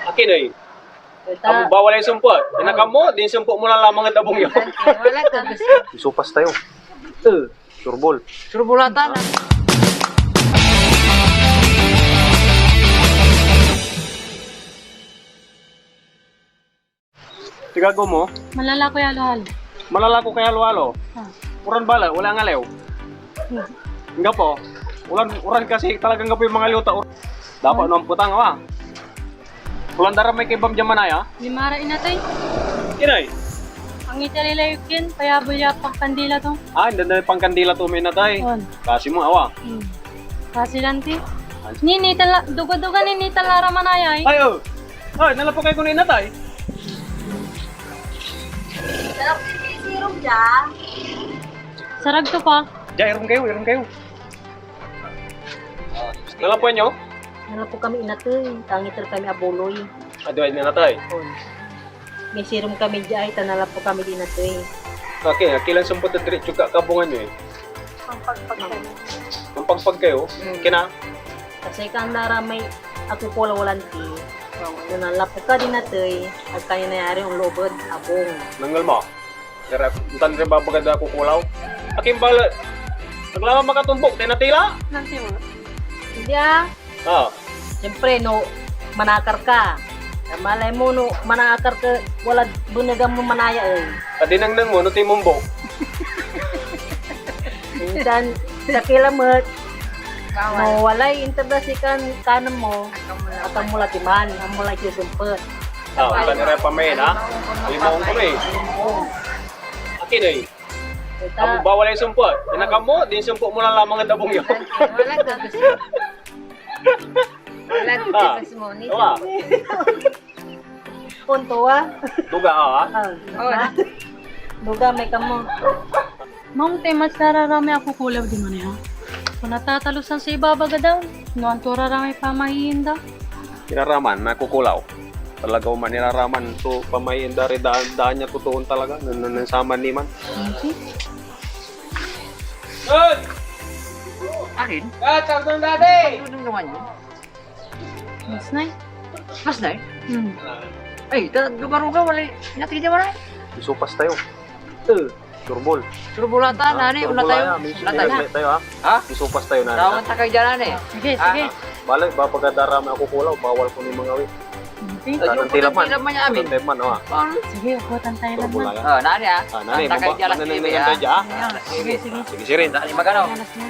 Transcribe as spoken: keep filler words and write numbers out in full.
Akin, eh. Amo, bawal ay sumpot. Inakam mo, din sumpot mo lang lamang ed abung yo. Wala ka gusto. Isopas tayo. Eh, sureball. Sureball ata na. Tigago mo? Malalako ya halo-halo. Malalako kay halo-halo? Ah. Uran bala, wala ngalew. Hmm. Anggapo. Uran, uran kasi talagang gapo yung mga luta. Ur-, dapat no ampotang, awa. Ulan dara may kay Bam diyan manaya? Limara inatay. Inay? Ang italilayo kin, payabol ya pangkandila to. Ah, inda na pangkandila to may inatay. On. Kasi mo, awa. Hmm. Kasi lanti. Ni, ni tala, duga-duga ni, ni talara manaya, eh. Ay, oh. Ay, nalapo kay ko na inatay. Sarap din sirom dyan. Sarag to pa. Diyan, irom kayo, irom kayo. Nalapuan nyo? Nalapo kami inatey, kangiter kami abuloy. Aduay na natay. On. May sirom kami diay, ta nalapo kami di inatey. Okay, akilan sumpot a diretso ka, kabungan nyo eh. Pampagpag kami. Pampagpag kayo? Hmm. Kina? Kasi kang dara may akukulaw lanti. No nalapo ka di inatey, agka ni nayari onloob ed abung. Nangel mo? Dira, ontan ray babaga da kukulaw. Akin bala, naglaman makatumbok, tinatila? Nanti mo. Hindi ah. Ah. Siyempre, no, manakar ka. Malay mo, no, manakar ka, wala benegan mo manaya, eh. Padi nangneng mo, no, timumbok. Minsan, sa kilamet, Bawal. No walay inter da sikan kanen mo, akamula diman, akamula isusumpet. Ah, ontan ira pamayen, ha? Alimaon ko na eh. Akin eh. Amo, bawal ay sumpet. Inakam mo, din sumpet mo lang lamang ed abung yo. Wala ka gusto. Wala ka gusto mo. Awa. Onto, ah. Duga, ah. Ah. Oh. Duga, may kamo. Maong tay mas nararamay akukulaw diman, ha? Kung natatalusan so ibabaga da, no anto raramay pamahiin da? Iraraman, makukulaw. Talaga man, iraraman so pamahiin da, ri daan, daan ya totoon talaga, nan, nan, nan saman ni man. Okay. Akin? Kat, sakto dati! Ano naman yun? Mas nay. Mas nay? Hmm. Ay, ta-, dumaruga, wala. Inatid niya, wala. Isopas tayo. Eh, sureball. Sureball ata, nani, una tayo. Sureball tayo, ha? Ha? Isopas tayo, nani, ha? Tawag ta kay dyan, nani. Sige, sige. Bale, ba, pagkadara may akukulaw, bawal ko ni mga awit. Sige. Ay, yung tilaman. Tilaman niya, amin. Tilaman, oh. Sige, ukutan tayo lang, sureball man. Oh, nani, ha? Ah, nani, ta kay dyan, mananengneng tayo dyan, ha? Sige, sige. Sige, sige. Nani, magano? Alas na.